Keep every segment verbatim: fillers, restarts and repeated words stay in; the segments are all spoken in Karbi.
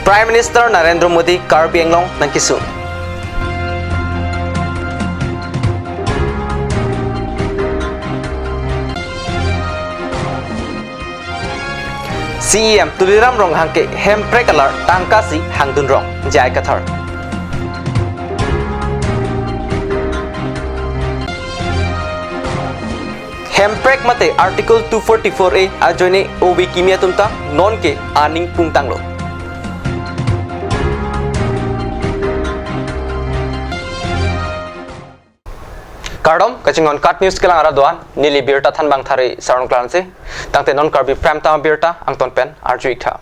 Prime Minister Narendra Modi Karbi Anglong nangkesun. C E M Tuliram Ronghang ke Hemprek alar tangka si hangdun rong, J I Kathar. Hemprek mate Article two forty-four A ajoine O B kimi atum ta nonke aning pungtanglo. Kardom, kachinghon KAT News kelang arat do-an, neli birta thanbang Thari Sarong Klaransi. Tangte non Karbi Prime Time birta angton pen arju-ik tha.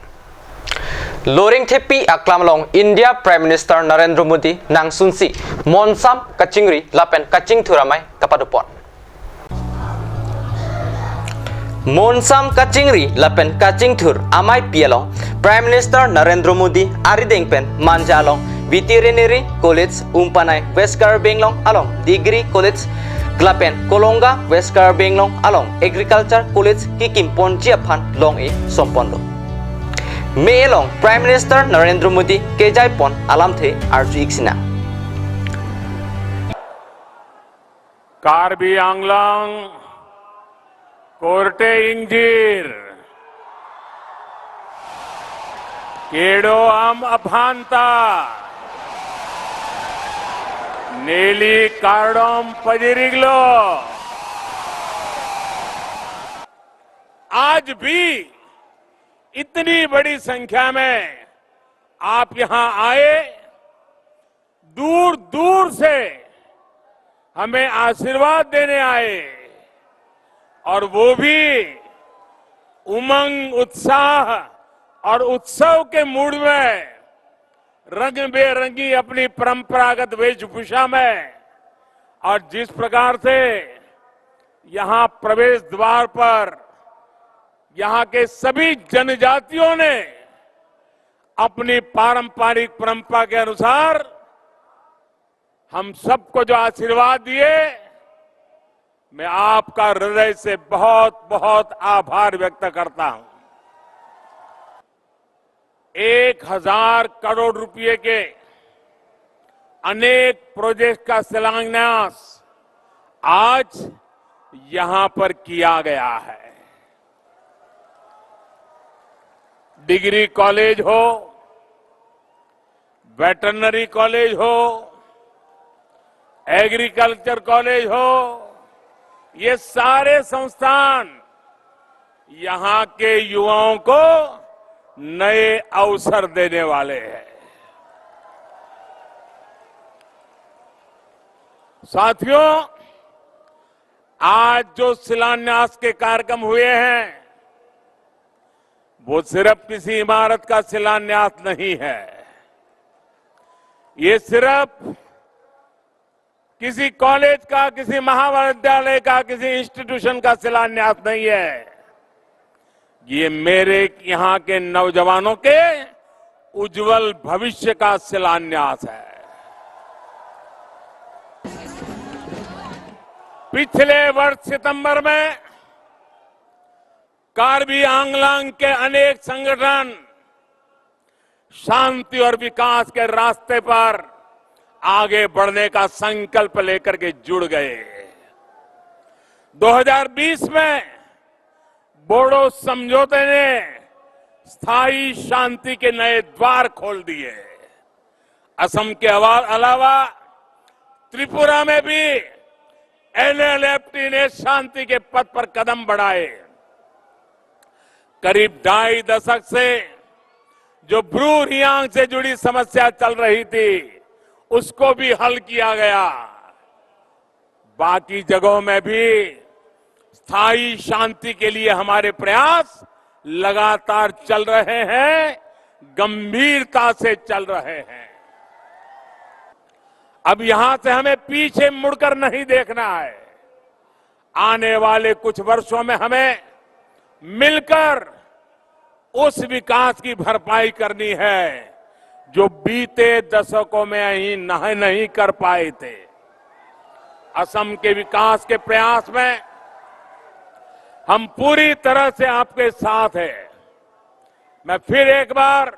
Loringthepi aklam along India Prime Minister Narendra Modi nangsunsi monsam kachingri lapen kachingthur amei kapadopon. Monsam kachingri lapen kachingthur ameipi along Prime Minister Narendra Modi arideng pen Manja along Veterinary College, Umpanai West Karbi Anglong along Degree College lapen Kolonga West Karbi Anglong along Agriculture College kekimponji aphan long-e somponlo. Mei along Prime Minister Narendra Modi kejaipon alamthe arju-ik sinang. Karbi Anglong korte ingjir, kedo-am aphanta neli kardom pajir-iklo. आज भी इतनी बड़ी संख्या में आप यहां आए, दूर दूर से हमें आशीर्वाद देने आए, और वो भी उमंग, उत्साह और उत्सव के मूड में, रंग बेरंगी अपनी परंपरागत वेशभूषा में। और जिस प्रकार से यहां प्रवेश द्वार पर यहां के सभी जनजातियों ने अपनी पारंपरिक परंपरा के अनुसार हम सबको जो आशीर्वाद दिए, मैं आपका हृदय से बहुत, बहुत आभार व्यक्त करता हूं। एक हजार करोड़ रुपए के अनेक प्रोजेक्ट का शिलान्यास आज यहां पर किया गया है। डिग्री कॉलेज हो, वेटरनरी कॉलेज हो, एग्रीकल्चर कॉलेज हो, ये सारे संस्थान यहां के युवाओं को नए अवसर देने वाले हैं। साथियों, आज जो शिलान्यास के कार्यक्रम हुए हैं, वो सिर्फ किसी इमारत का शिलान्यास नहीं है, ये सिर्फ किसी कॉलेज का, किसी महाविद्यालय का, किसी इंस्टीट्यूशन का शिलान्यास नहीं है। ये मेरे यहां के नौजवानों के उज्जवल भविष्य का शिलान्यास है। पिछले वर्ष सितंबर में कार्बी आंगलांग के अनेक संगठन शांति और विकास के रास्ते पर आगे बढ़ने का संकल्प लेकर के जुड़ गए। दो हज़ार बीस में बोडो समझौते ने स्थायी शांति के नए द्वार खोल दिए। असम के अवा-, अलावा त्रिपुरा में भी एनएलएफटी ने शांति के पथ पर कदम बढ़ाए। करीब ढाई दशक से जो ब्रू रियांग से जुड़ी समस्या चल रही थी, उसको भी हल किया गया। बाकी जगहों में भी स्थायी शांति के लिए हमारे प्रयास लगातार चल रहे हैं, गंभीरता से चल रहे हैं। अब यहां से हमें पीछे मुड़कर नहीं देखना है। आने वाले कुछ वर्षों में हमें मिलकर उस विकास की भरपाई करनी है, जो बीते दशकों में ही नहीं, नहीं कर पाए थे। असम के विकास के प्रयास में हम पूरी तरह से आपके साथ हैं। मैं फिर एक बार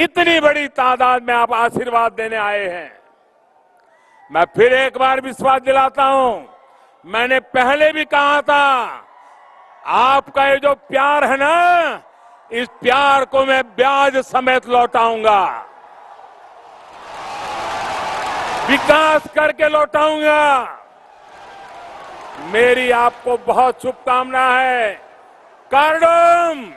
इतनी बड़ी तादाद में आप आशीर्वाद देने आए हैं। मैं फिर एक बार विश्वास दिलाता हूं, मैंने पहले भी कहा था, आपका ये जो प्यार है ना, इस प्यार को मैं ब्याज समेत लौटाऊंगा, विकास करके लौटाऊंगा। मेरी आपको बहुत शुभकामना है। Kardom!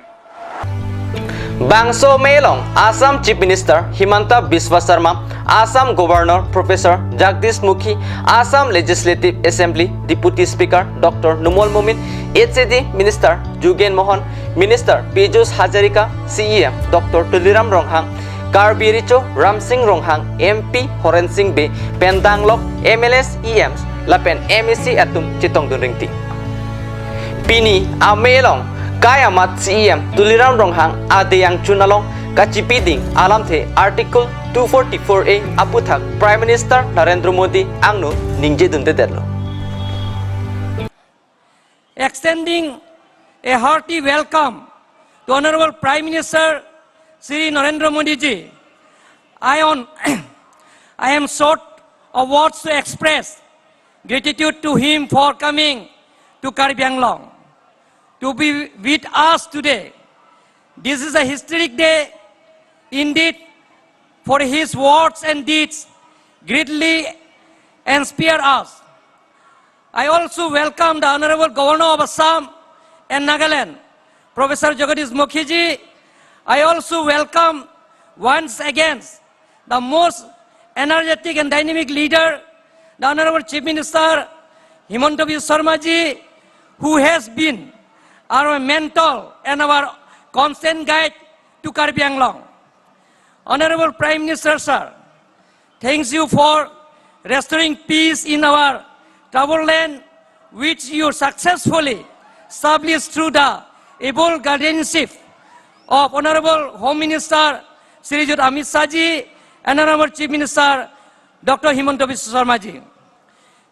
Bangso amei along Assam Chief Minister Himanta Biswa Sarma, Assam Governor Professor Jagdish Mukhi, Assam Legislative Assembly Deputy Speaker Doctor Numal Momin, H A D Minister Jugen Mohan, Minister Piyush Hazarika, C E M Doctor Tuliram Ronghang, Karbi Recho Ramsing Ronghang, M P Horen Sing Bey pen danglok M L As, E Ms lapen M A C atum chetongdun ringti. Pini amei along kai amat C E M Tuliram Ronghang adei angchun along kachipiding alamthe Article two forty-four A aputhak Prime Minister Narendra Modi angno ningjedundedetlo. Extending a hearty welcome to Honorable Prime Minister Shri Narendra Modi ji, I on, I am short of words to express gratitude to him for coming to Karbi Anglong to be with us today. This is a historic day indeed, for his words and deeds greatly inspire us. I also welcome the Honorable Governor of Assam and Nagaland, Professor Jagadish Mukhi ji. I also welcome once again the most energetic and dynamic leader, the Honorable Chief Minister Himanta Biswa Sarma ji, who has been our mentor and our constant guide to Karbi Anglong. Honorable Prime Minister sir, thanks you for restoring peace in our troubled land, which you successfully established through the able guardianship of Honorable Home Minister Shri Jyoti Amit Shah ji and Honorable Chief Minister Doctor Himanta Biswa Sarma ji.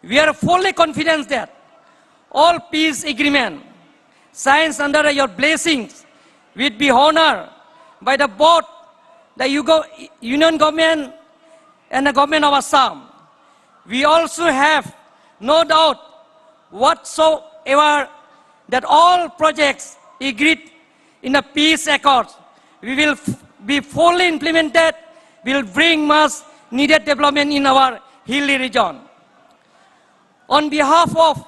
We are fully confident that all peace agreement signed under your blessings will be honored by the both the Yugo-, Union Government and the Government of Assam. We also have no doubt whatsoever that all projects agreed in the peace accords we will f-, be fully implemented, will bring much needed development in our hilly region. On behalf of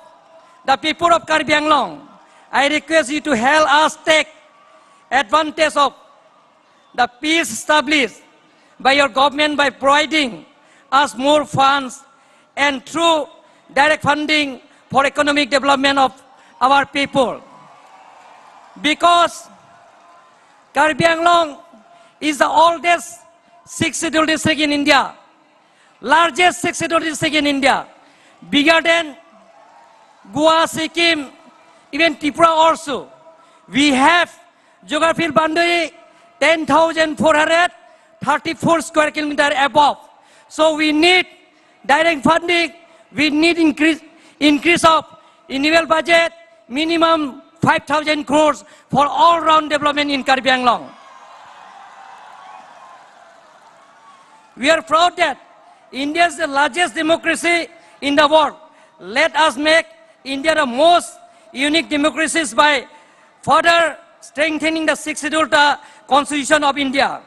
the people of Karbi Anglong, I request you to help us take advantage of the peace established by your government by providing us more funds and through direct funding for economic development of our people. Because Karbi Anglong is the oldest sixth scheduled district in India, largest sixth scheduled district in India, bigger than Goa, Sikkim, even Tripura also. We have geographical boundary ten thousand four hundred thirty-four square kilometer above. So we need direct funding, we need increase, increase of annual budget, minimum five thousand crores for all-round development in Karbi Anglong. We are proud that India is the largest democracy in the world. Let us make India the most unique democracies by further strengthening the Sixth Schedule, the Constitution of India.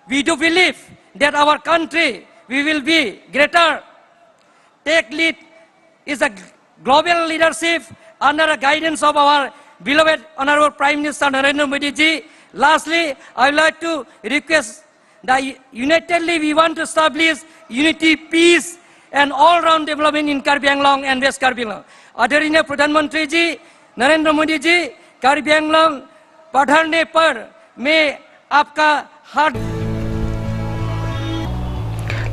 We do believe that our country, we will be greater, take lead is a global leadership under the guidance of our beloved Honorable Prime Minister Narendra Modi ji. Lastly, I would like to request that unitedly we want to establish unity, peace, and all-round development in Karbi Anglong and West Karbi Anglong. आदरणीय प्रधानमंत्री जी नरेंद्र मोदी जी, कार्बी आंगलोंग पधारने पर मैं आपका हार्दिक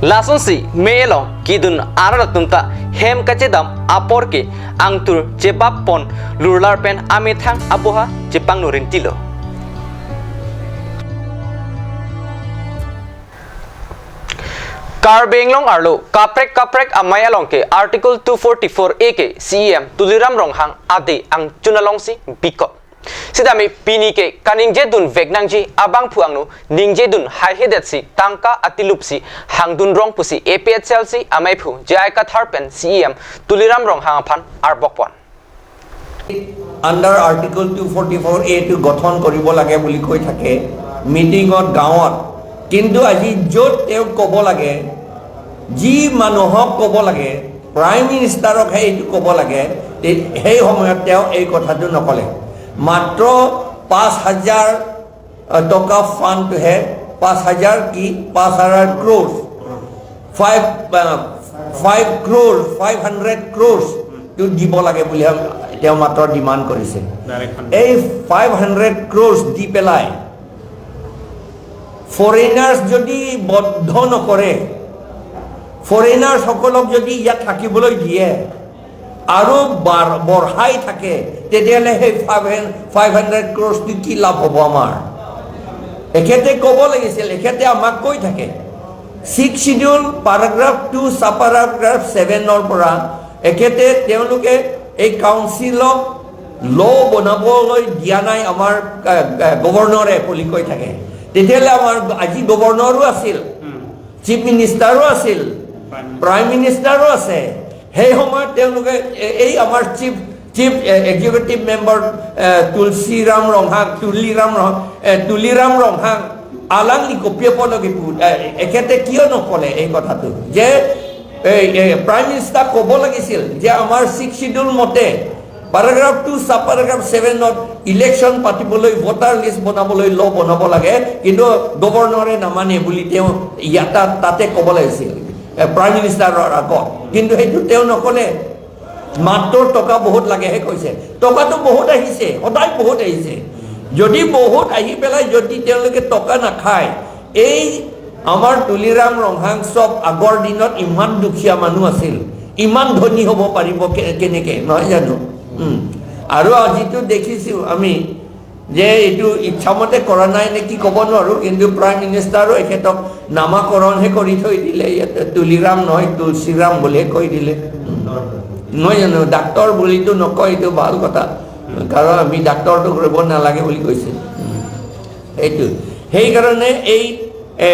Lasonsi amei along kedun arat atum ta hem kachedam apor ke angtur chebap pon lurlar pen amethang aboha chepangno ringtilo. Karbi Anglong arlo kaprek kaprek amei along ke Article two forty-four A ke C E M Tuliram Ronghang adei angchun alongsi bikot. Sitame pini ke kaningje dun vek nangji abangphu angno ningje dun haihedet si tangka atilup si hangdun rong pusi A P H L C ameiphu J I Kathar pen C E M Tuliram Ronghang aphan arbok pon. Under article two forty four A টো গঠন কৰিব লাগে বুলি কৈ থাকে মিটিঙত, গাঁৱত। কিন্তু আজি য'ত তেওঁক ক'ব লাগে, যি মানুহক ক'ব লাগে, প্ৰাইম মিনিষ্টাৰকহে এইটো ক'ব লাগে, তে- সেই সময়ত তেওঁ এই কথাটো নক'লে। মাত্ৰ পাঁচ হাজাৰ, আহ, টকা ফাণ্ডটোহে, পাঁচ হাজাৰ কি, পাঁচ হাজাৰ ক্ৰ'ৰ্ছ, ফাইভ, আহ, ফাইভ ক্ৰ'ৰ্ছ, ফাইভ হাণ্ড্ৰেড ক্ৰ'ৰ্ছটো দিব লাগে বুলি তেওঁ মাত্ৰ ডিমাণ্ড কৰিছে। এই ফাইভ হাণ্ড্ৰেড ক্ৰ'ৰ্ছ দি পেলাই ফৰেইনাৰ্ছ যদি বন্ধ নকৰে, ফৰেইনাৰ্ছসকলক যদি ইয়াত থাকিবলৈ দিয়ে আৰু বাৰ- বঢ়াই থাকে, তেতিয়াহ'লে সেই ফাইভ হান- ফাইভ হাণ্ড্ৰেড ক্ৰ'ৰ্ছটো কি লাভ হ'ব আমাৰ? এখেতে ক'ব লাগিছিল, এখেতে আমাক কৈ থাকে, ছিক্স শ্বিডিউল পেৰাগ্ৰাফ টু, ছাব পেৰাগ্ৰাফ ছেভেনৰ পৰা এখেতে, তেওঁলোকে এই কাউন্সিলক ল' বনাবলৈ দিয়া নাই আমাৰ, আহ, আহ, গভৰ্ণৰে বুলি কৈ থাকে। তেতিয়াহ'লে আমাৰ আজি গভৰ্ণৰো আছিল, চিফ মিনিষ্টাৰো আছিল, প্ৰাইম মিনিষ্টাৰো আছে। সেই সময়ত তেওঁলোকে এ- এই আমাৰ চিফ, চিফ এ- এক্সিকিউটিভ মেম্বাৰ, এ, তুলসীৰাম ৰংহাং, তুলিৰাম ৰং- এ, তুলিৰাম Ronghang, alangli kopi apotlo kipu, এ- এখেতে কিয় নক'লে এই কথাটো যে এই, এই প্ৰাইম মিনিষ্টাৰ ক'ব লাগিছিল যে আমাৰ ছিক্স শ্বিডিউল মতে পেৰাগ্ৰাফ টু, ছাব পেৰাগ্ৰাফ ছেভেনত ইলেকশ্যন পাতিবলৈ, ভোটাৰ লিষ্ট বনাবলৈ ল' বনাব লাগে, কিন্তু গভৰ্ণৰে নামানে বুলি তেওঁ ইয়াত তাত- তাতে ক'ব লাগিছিল, এ, প্ৰাইম মিনিষ্টাৰৰ আগত। কিন্তু সেইটো তেওঁ নক'লে। মাত্ৰ টকা বহুত লাগেহে কৈছে। টকাটো বহুত আহিছে, সদায় বহুত আহিছে। যদি বহুত আহি পেলাই যদি তেওঁলোকে টকা নাখায়, এই আমাৰ তুলিৰাম ৰংহাং চব আগৰ দিনত ইমান দুখীয়া মানুহ আছিল, ইমান ধনী হ'ব পাৰিব কে- কেনেকে, নহয় জানো? উম। আৰু আজিতো দেখিছো আমি যে এইটো ইচ্ছামতে কৰা নাই নে কি ক'ব নোৱাৰো, কিন্তু প্ৰাইম মিনিষ্টাৰো এখেতক নামাকৰণহে কৰি থৈ দিলে, ইয়াতে তুলিৰাম নহয়, তুলসীৰাম বুলিহে কৈ দিলে। উম। নহয় জানো? ডাক্তৰ বুলিতো নকয়, এইটো ভাল কথা, কাৰণ আমি ডাক্তৰটো কৰিব নালাগে বুলি কৈছে। উম। এইটো। সেইকাৰণে এই, এ,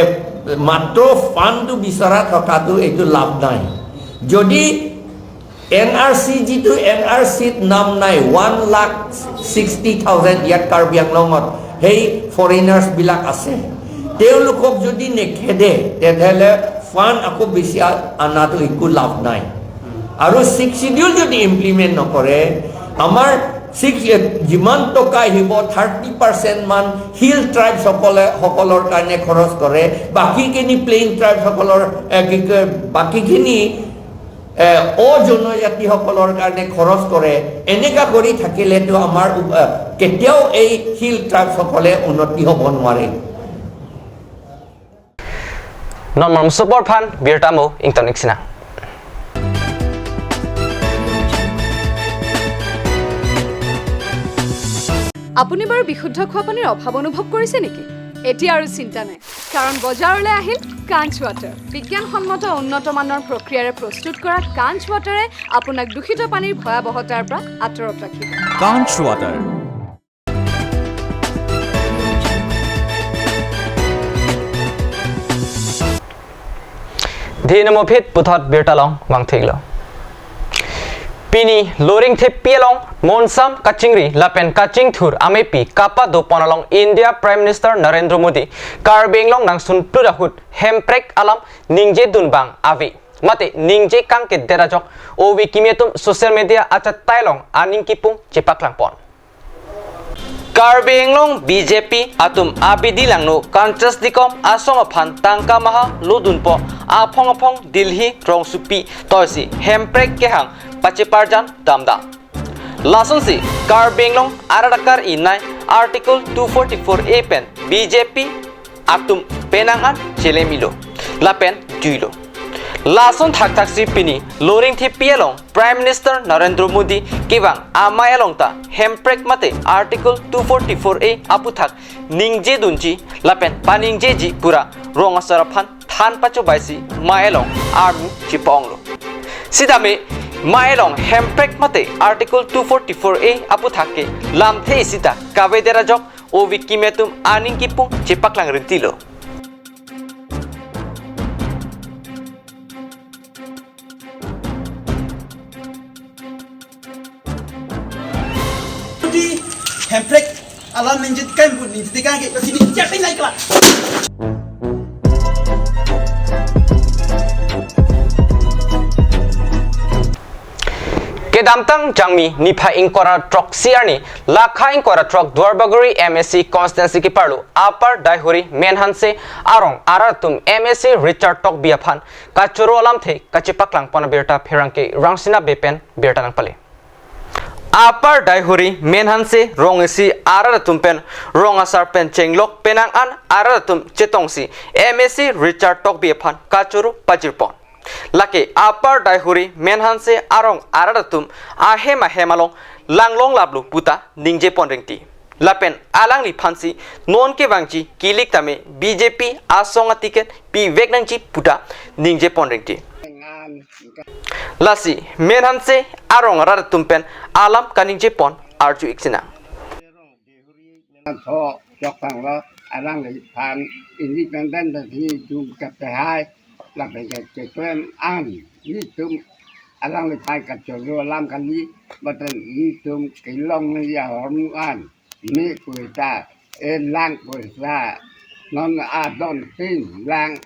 মাত্ৰ ফাণ্ডটো বিচৰা থকাটো এইটো লাভ নাই। যদি এন আৰ চি, যিটো এন আৰ চিত নাম নাই, ওৱান লাখ ছিক্সটি থাউজেণ্ড ইয়াত কাৰ্বি আংলঙত সেই ফৰেইনাৰ্ছবিলাক আছে, তেওঁলোকক যদি নেখেদে, তেতিয়াহ'লে ফাণ্ড আকৌ বেছি আ- অনাটো একো লাভ নাই। আৰু ছিক্স শ্বিডিউল যদি ইমপ্লিমেণ্ট নকৰে, আমাৰ ছিক্স, এ, যিমান টকা আহিব, থাৰ্টি পাৰ্চেণ্ট মান হিল ট্ৰাইবছসকলে, সকলৰ কাৰণে খৰচ কৰে, বাকীখিনি প্লেইন ট্ৰাইবছসকলৰ, এ, কি কয়, বাকীখিনি, এ, অজনজাতিসকলৰ কাৰণে খৰচ কৰে। এনেকা কৰি থাকিলেতো আমাৰ উ- এ, কেতিয়াও এই হিল ট্ৰাইবছসকলে উন্নতি হ'ব নোৱাৰে। Non malom super phan birta mo ington iksina. আপুনি বাৰু বিশুদ্ধ খোৱা পানীৰ অভাৱ অনুভৱ কৰিছে নেকি? এতিয়া আৰু চিন্তা নাই, কাৰণ বজাৰলৈ আহিল কাঞ্চ ৱাটাৰ। বিজ্ঞানসন্মত উন্নত মানৰ প্ৰক্ৰিয়াৰে প্ৰস্তুত কৰা কাঞ্চ ৱাটাৰে আপোনাক দূষিত পানীৰ ভয়াৱহতাৰ পৰা আঁতৰত ৰাখিব। Kanch Water. Dhinamo phit puthot birta along vangthiklo. Pini Loringthepi along monsam kachingri lapen kachingthur amepi kapado pon along India Prime Minister Narendra Modi Karbi Anglong nangsun plut ahut hemprek alam ningje dunbang ave. Mate ningje kangkedet ajok ove kimi atum social media achatai along aning kipung chepaklang pon. Karbi Anglong B J P atum abidi langno Kanchas Dikom asong aphan tangka maha lodunpo aphong aphong Delhi rongsopi toisi hemprek kehang pacheparjan damdam. Lasonsi Karbi Anglong arat akar inai Article two forty-four A pen B J P atum penang an chelemilo lapen juilo. Lason thakthaksi pini Loringthepi along Prime Minister Narendra Modi kevang amei along ta hemprek mate Article two forty-four A aputhak ningje dunji lapen paningjeji pura rong asar aphan than pachobaisi mei along armu chiponglo. Sitame Mai along hemprek mate Article two forty-four A aputhak ke lamthe isi ta kavedet ajok ove kimi atum aning kipung chepaklang rintilo. Di hemprek alam ningje kan bu ningje kan ke sini siapa yang naik lah. Kedamtang Jangmi niphai ingkoi ra throk isi arni, lakha ingkoi ra throk Duarbagori M A C constituency keparlo Upper Daihuri Menhanse arong arat atum M A C Richard Tokbi aphan kachoro alamthe kachepaklang pon abirta pherangke Rangsina Bey pen birta nangpale. Upper Daihuri Menhanse rong isi arat atum pen rong asar pen chenglok penang an arat atum chetongsi M A C Richard Tokbi aphan kachoro pajirpon. Lake Upper Daihuri Menhanse arong arat atum ahem ahem along langlong laplo puta ningjepon rengti. Lapen alangliphansi non kevangji kilik tame B J P asong atiket pivek nangji puta ningjepon rengti. Lasi Menhanse arong arat atum pen alam kaningjepon arju iksinang. Tho chok tanglo alangliphan independent dati jum kapehai lapen ke keklem an nitum alangliphan kachoro alam kali, batan nitum kelong ni ahormu an ni puita elang puita non adon tin lang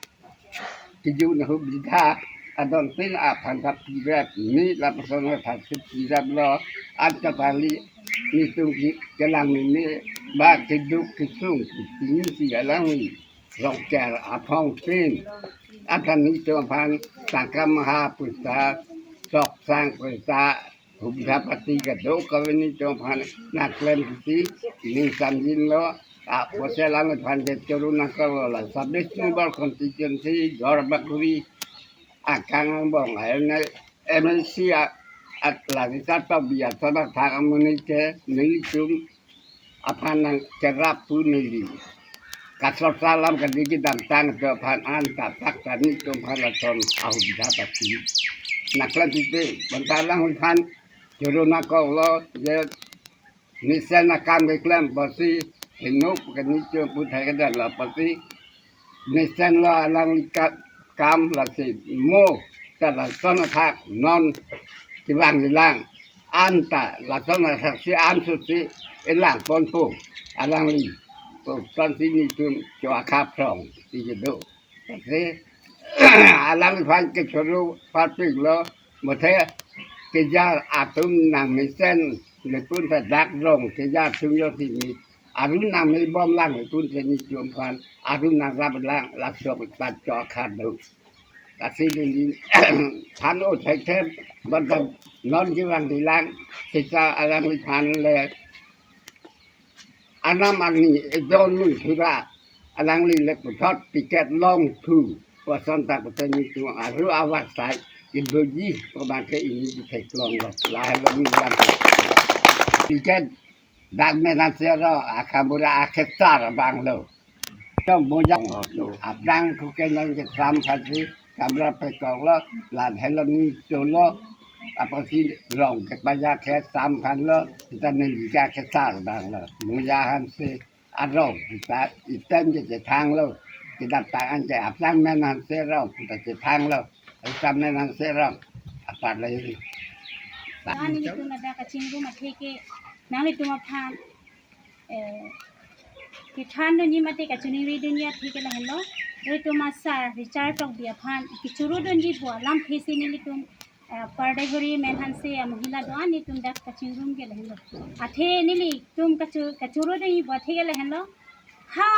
kijun hubidha adon tin aphan ta pirap ni lapuson ta pirap lo an kapali nitum ki kelang ni ba keduk kesung kipinisi alangli rongker aphong tin akan nitum aphan tangkam ha puita sok sang puita hubidha pati kedo kave nitum aphan naklem kiti ning samjin lo. Apotsi alangliphan kachoro nangkok lo la Sabis Number Constituency Duarbagori akang angbong ayon M A C a at lagi tato biasa na thang amuni ke nitum aphan nangkerap pu neli. Kasor salam kadigi damtang to aphan an tatak tani to aphan lason ahubidha pati. Naklem pipe banta alangliphan choro nangkok lo je nisen akam keklem pasi hinuk kani cho puthai kedan la pasi nisen lo alangli ka-, kam lasi mo ta lason athak non kevang ilang anta lason athak si an susi ilang ponpo alangli. Pu tonsi nitum cho akhap rong ti kedo. Lasi alangliphan kachoro parpik lo muthe kejar atum nangmesen lepun ta dak rong kejar atum yo sini. Arun nangmebom lang lepun sini chum phan arun nangrap lang laksok ta chok khadu. Lasi dili than o thek thek banta non kevang ilang sita alangliphan le anam ani edon mun thura alangli le puthot ticket long thu. Puson ta puthot nitum aru awak sai kedoji pemake ini ditheklong lo lahelo ni bang. Ticket dak Menhanse arong akhambura akhesar bang lo. Tong bojang apdang kuke nang ke sam pati kamra pekok lo lahelo ni cholo apotsi rong kepaya ke sam khan lo kita neli ka kesar bang lo Mujahanse arong kita item ke chethang lo kita tangan ke aplang Menhanse arong kita chethang lo item Menhanse arong apar lagi. Nelitum ladak kachingrum athe ke nanglitum aphan eh, kethan dunji mate kachiningri dunji athe ke lahenlo. Nelitum asar Richard Tokbi aphan kachoro dunji pu alamthe si nelitum eh, Upper Daihuri Menhanse amohila do-an nitum dak kachingrum ke lahenlo. Athe nelitum kacho-, kachoro dunji pu athe ke lahenlo. Ha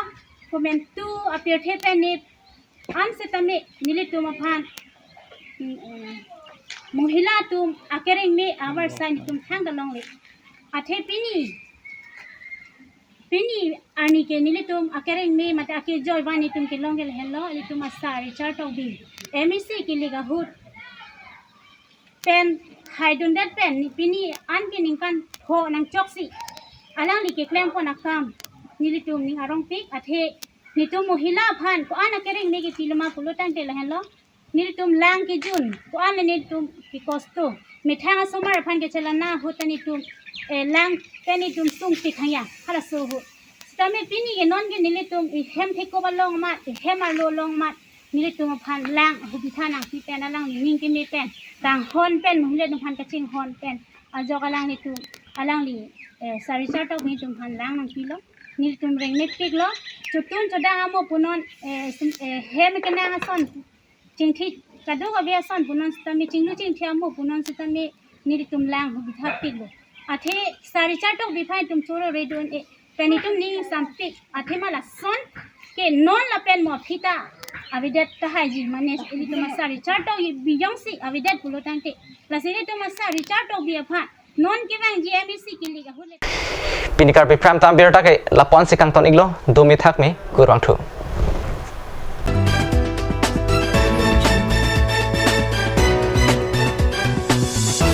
komantu apirthe pen ne an setame nelitum aphan mm, eh, mohila atum akereng me avar sa nitum thang ta longle. Athe pini pini arni ke nelitum akereng me mate akejoi van nitum kelong ke lahenlo nelitum asar Richard Tokbi M A C kilik ahut pen haidundet pen ni pini an ke ningkan pho nangchoksi alangli keklem pon akam nelitum ning arongpik athe nitum mohila aphan ko-an akereng me kepiloma pulo tangte lahenlo. Nelitum lang kejun, ko-an le nelitum kekosto. Methang asomar aphan kechelana ahut ta nelitum, eh, lang pen nelitum sungpik hangya, halaso ahut. Sitame pini ke non ke nelitum ihem thekop along amat, ihem arlo along amat, nelitum aphan lang hubitha nangpi pen alangli ning keme pen, kanghon pen, monit atum aphan kachinghon pen, ajok alanglitum, alangli, eh, sari chartok nelitum aphan lang nangpilo. Nelitum rengmepiklo, chotun chodang amo punon, eh, sim-, eh, hem kenang ason chingthi kadokave ason punon sitame, chinglu chingthi amo punon sitame nelitum lang hubitha piklo. Athe sari chartok bi aphan itum choro redun e, pen itum ning sampik, athe ma lason ke non lapen mo aphi ta avedet tahai ji, mane ilitum asari chartok bi jongsi avedet pulo tangte, lasi ilitum asari chartok bi aphan non kevang G M A C kilik ahut le. Pini Karbi Prime Time abirta ke lapu-an si kangton iklo, dumi thakmi, kurvangthu.